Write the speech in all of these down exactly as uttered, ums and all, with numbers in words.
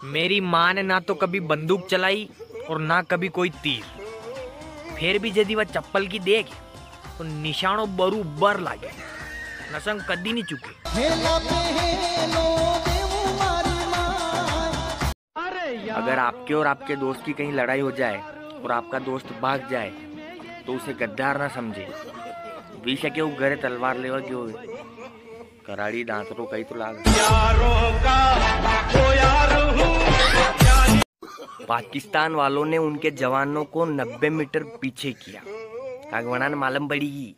मेरी माँ ने ना तो कभी बंदूक चलाई और ना कभी कोई तीर, फिर भी यदि वह चप्पल की देख तो निशानो बरूबर लागे, नसंग कदी नहीं चुके। अगर आपके और आपके दोस्त की कहीं लड़ाई हो जाए और आपका दोस्त भाग जाए, तो उसे गद्दार ना समझे। वी सके वो घरे तलवार लेवा गयो हो। कराड़ी दांतरो कई तो लाग। पाकिस्तान वालों ने उनके जवानों को नब्बे मीटर पीछे किया। कागवाना ने मालूम पड़ी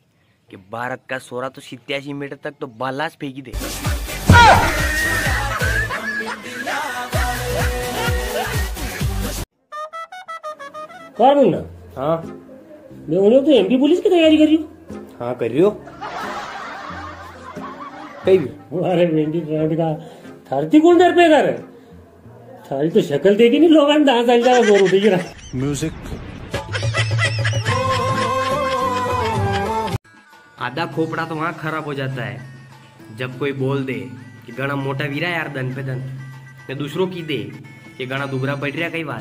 कि भारत का सोरा तो सित्यासी मीटर तक तो बालास फेंकी दे। कौन मुन्ना? हाँ। मैं उन्हें तो एमपी पुलिस की तैयारी कर रही हूँ। हाँ, कर रही हो। कई भी। अरे, वेंडी फ्रेंड का, थारती कौन डर पे कर? थारी तो शक्ल देखी नहीं, लोगों ने दांत हल जाएगा, जोर उठेगी ना। म्यूजिक। आधा खोपड़ा तो वहाँ खराब हो जाता है, जब कोई बोल दे कि घणा मोटा वीरा यार दन पे दन, ने दूसरो की दे कि घणा दुबरा पड़ रहा कई बार।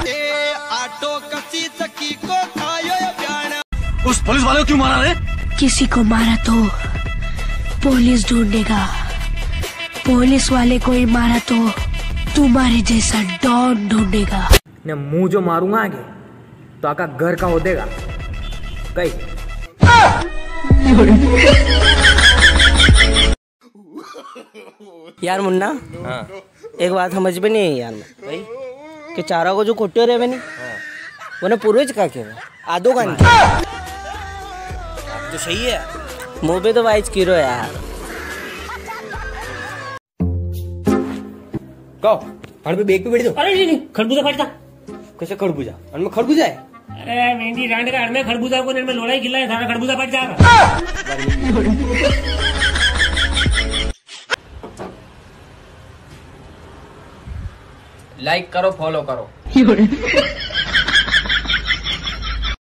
ए आटो कसी चक्की को खायो या प्याणा। उस पुलिस वाले को क्यों मारा रे? किसी को मारा तो पुलिस ढूंढेगा, पुलिस वाले को ही मारा तो तुम्हारे जैसा डॉन ढूंढेगा। ने मुंह जो मारूंगा आगे, तो आका घर का हो देगा। कई। यार मुन्ना, हाँ। एक बात समझ में नहीं आई यार मैं। भाई? कि चारा को जो कोट्यो रेवे नी, हाँ। वने पूर्वज का केवे? आदो का नी। बात तो सही है। मुंह पे तो वाइज किरो यार। कहो, हण पे बैग पे बैठ जाओ। अरे नहीं, नहीं, खरबूजा फटता। कैसे खरबूजा? अनमें खरबूजा है? अरे, मेहंदी रांड का अनमें खरबूजा को, इनमें लोड़ा ही खिला है, सारा खरबूजा फट जाएगा। लाइक करो, फॉलो करो।